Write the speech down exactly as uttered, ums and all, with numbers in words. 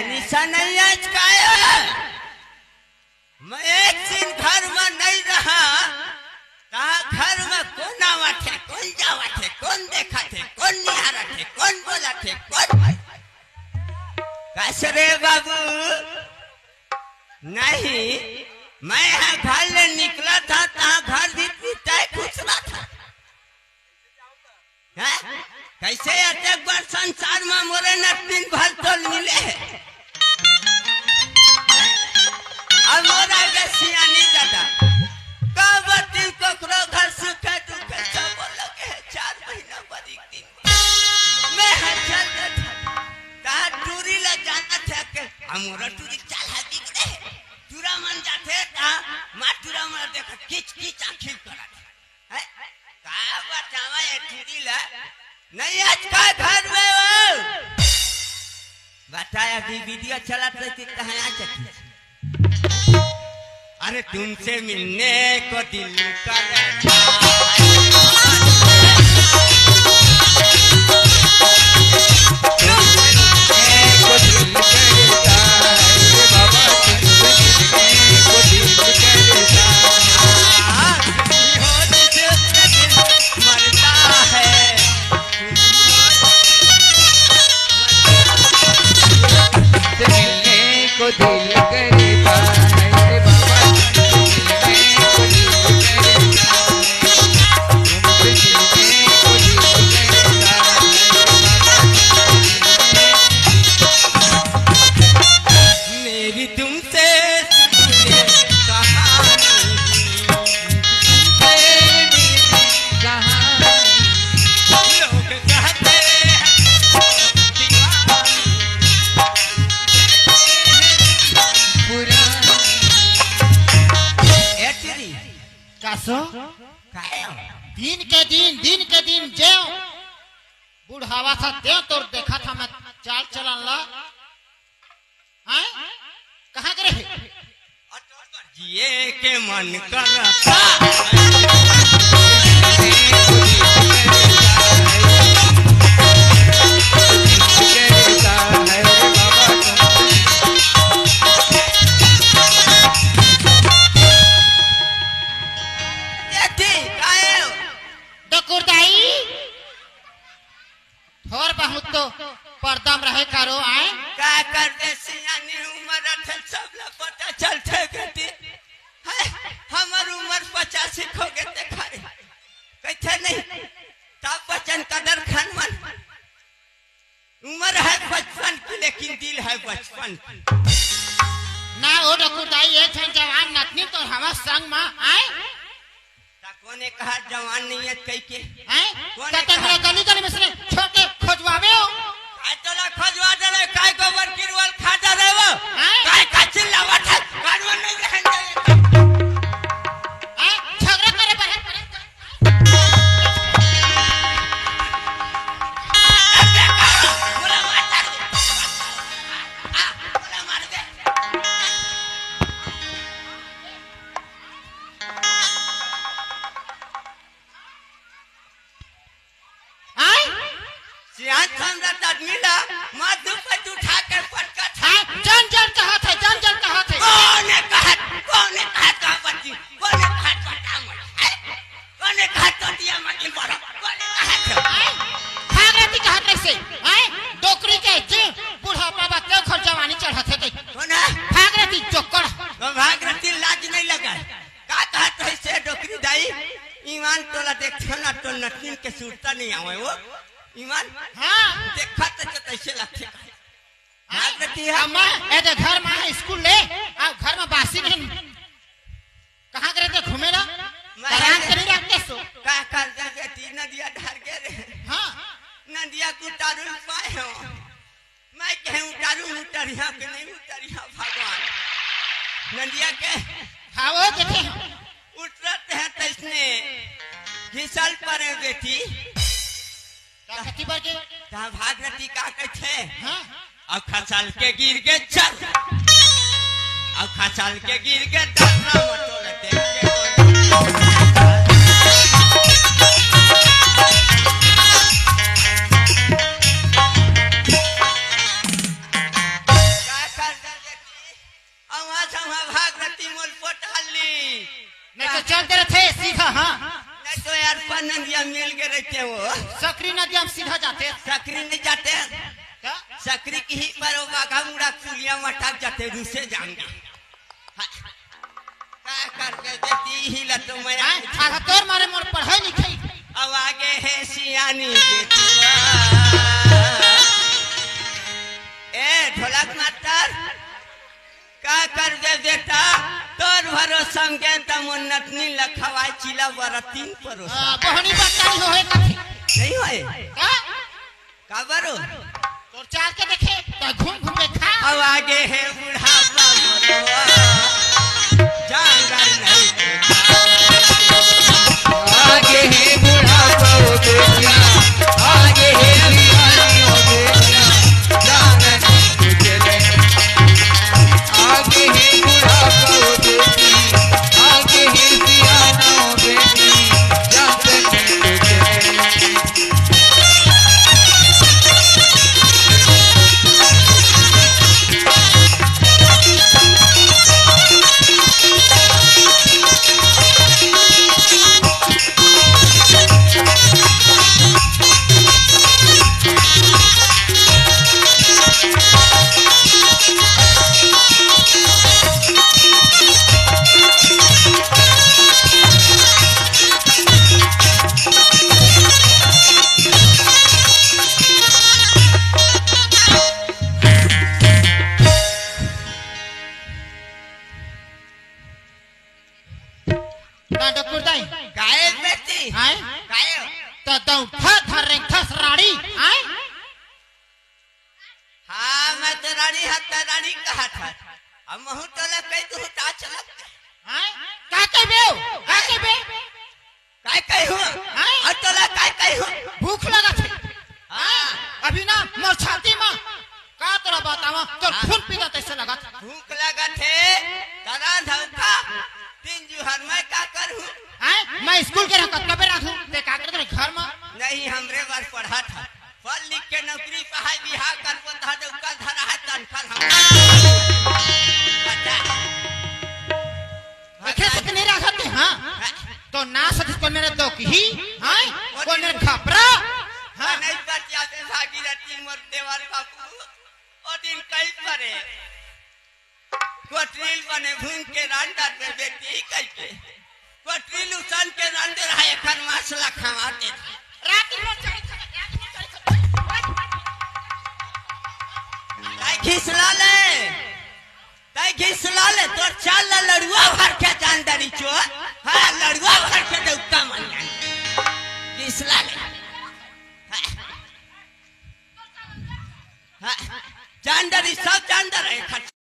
निशा नहीं आज काय है? मैं एक दिन घर में नहीं रहा, तहाँ घर में कौन आवत है, कौन जावत है, कौन देखत है, कौन निहारत है, कौन बोलत है, कौन भाई? कस रे बाबू? नहीं, मैं यहाँ घर ले निकला था, तहाँ घर भीतरी तय खुसरा था। हैं? कैसे अतेक बड़ संसार में मोरे नतनीन भर तोल मिले है? अउ मोर आगे सियानी दादा, का बतिन ककरो घर सुखे दुखे सब लगे है, चार महीना बर एक दिन। मैं हर चल देत हँव, का टूरी ला जानत हे के, अउ मोर टूरी चाल हा बिगड़े है। टूरा मन जाथे, का माँ टूरा मन देख किच किच आँखी करत हे। हैं? का बतावा ये टूरी ला? नहीं आज का घर में हो? बताया कि वीडियो चलत रहती तहाँ आ जाती। अरे तुमसे मिलने को दिल करता है। तुमसे मिलने को दिल करता है, बाबा, तुमसे मिलने को दिल करता है। मरता है। तुमसे मिलने को दिल करता है रे बाबा, तुमसे मिलने को दिल करता है, तुमसे मिलने को दिल करता है रे बाबा, तुमसे मिलने मेरी तुमसे सुनिए कहानी, तुमसे मेरी कहानी। लोग कहते हैं दीवानी, पुरानी। ए तेरी। कासो? काहे? दिन के दिन, दिन के दिन जेव बुढ़ावा था, तेव तोर देखा था मैं चाल चलन ला। हैं? कहाँ के रहे? जिए के मन करता। ये ठीक आए। डकुर दाई, थोर बहुत तो पर्दा म रहे करो, आय। का करबे, सियानी उमर रथे, सब ला पता चलथे कती। हैं, हमर उमर पचासी हो गे ते खरे। कथे नहीं, तब बचन कदर खान मन। उमर है पचपन की, लेकिन दिल है बचपन की। ना ओ डकुर दाई, एक ठन जवान नतनी तो हमर संग मा आय। ता कोने कहा जवान नहीं है कहि के? हैं? कोने कहा? गली गली में से छोटे खोजवावे हो? काय तोला खोजवा दे रे, काय गोबर किरवल खा दे रे वो? हैं? काय का चिल्लावत है? कानून नहीं रहन दे। हैं? झगड़ा करे पर है, पर है। बोला मार दे। आ, बोला मार दे। आय? सियान समझत आदमी ला मार दू पट उठा के पटकत है। आय, जन जन कहत है, जन जन कहत है। कोने कहत, कोने कहत का बच्ची, कोने कहत बता मोला, हैं? कोने कहत तो दिया मगी मरो, कोने कहत है? आय, भागरथी कहत रहिसे, आय, डोकरी के जे बुढ़ापा बा, ते ओखर जवानी चढ़त है कहि। कोन है? भागरथी जोकड़। तो भागरथी लाज नहीं लगा। का कहत रहिसे डोकरी दाई? ईमान तोला देखथन ना तो नतनीन के सुरता नहीं आवे वो। ईमान? हाँ। देखत तो कैसे लगथे? हाँ? भागरथी है? अम्मा, ए दे घर मा है स्कूल ले, आ घर मा बासी नहीं। कहाँ करे थे घूमे ला? मैं आराम है। करी रखते सो। का कर दे बेटी, नदिया ढार गे रे। हाँ। नदिया के उतारू पाए हो। मैं कहे उतारू उतरिया के नहीं उतरिया भगवान। नदिया के हाँ, वो देखे हम। उतरत है तैसने घिसल परे बेटी। का कति बार के? कहाँ भागरथी का कहथे? हाँ। अउ खसल के गिर गे चल। अउ खसल के गिर गे दर्रा मटोल देख के। मिल के रहिथे वो। सकरी नदिया म सीधा जाथे। सकरी नइ जाथे। का? सकरी के ही पर वो बाघा मुड़ा पुलिया म अटक जाथे, रुसे जांगा। का करबे बेटी, इही ला तो मैं हाँ, आगे आधा तोर मारे मोर पढ़ाई लिखाई। अब आगे हे सियानी बेटुआ। ए ढोलक मास्टर, का करबे बेटा, तोर भरोसा म गे त मोर नतनी ल खवाय चिला बरा तीन परोसा। हाँ, बहनी बताई होए कथे। नहीं होए। का? काबर ओ? तोर चार के देखे, त घूम घूम के खा। अब आगे हे बुढ़ापा मोरो, जांगर नहीं देखा। आगे हे बुढ़ापा ओ बेटिया, आगे हे सियानी ओ बेटिया, जांगर नहीं देखा। आगे हे बुढ़ापा ओ बेटी, आगे हे सियाना ओ बेटी, जांगर नहीं देखा। कांडो कुर्दाई। काहे बेटी? आय? काहे? त दौठा धर रेंगथस राड़ी, आय? हाँ, मैं तो राड़ी हूँ, त राड़ी कहत हस। अब महू तोला कहि दूँ त अच्छा लगथे। आय? का कहिबे? का कहिबे? काय कही हूँ? आय? अब तोला काय कही हूँ? भूख लगत हे। हाँ। अभी ना मोर छाती म का तोला बतावं, तोर हाँ। खून पीता तइसे लगत। भूख लगत हे, तरा धौखा, तीन जुहर मैं का करहूँ? आय? मैं स्कूल के रहत कबे रात हूँ, ते का करत रहे घर म? नहीं, हमरे बर पढ़त हस। पढ़ लिख के नौकरी पाहय, बिहाव करबो तहाँ दउका धरा हे, तनखा हम। बता। देखे तक नहीं रहा सकते, हाँ? तो ना सतीश को मेरे दो की ही, हाँ? को मेरे घबरा, हाँ? नहीं बचिया बे भागीरथी मोर देवर बाबू, ओ दिन कई परे। कोटरील बने भूंग के रांडर में बेटी कइके। कोटरील उसन के रांडर है, एखर मांस ला खवा दे। रात में चढ़ी खा, रात में चढ़ी खा। तै घिसला ले, तै घिसला ले, तोर चाल ला लड़ुआ भर के जान डरी चोर। हाँ, लड़ुआ भर के दउका मन जान। घिसला ले। हाँ। हाँ, जान डरी, सब जान डरी, एखर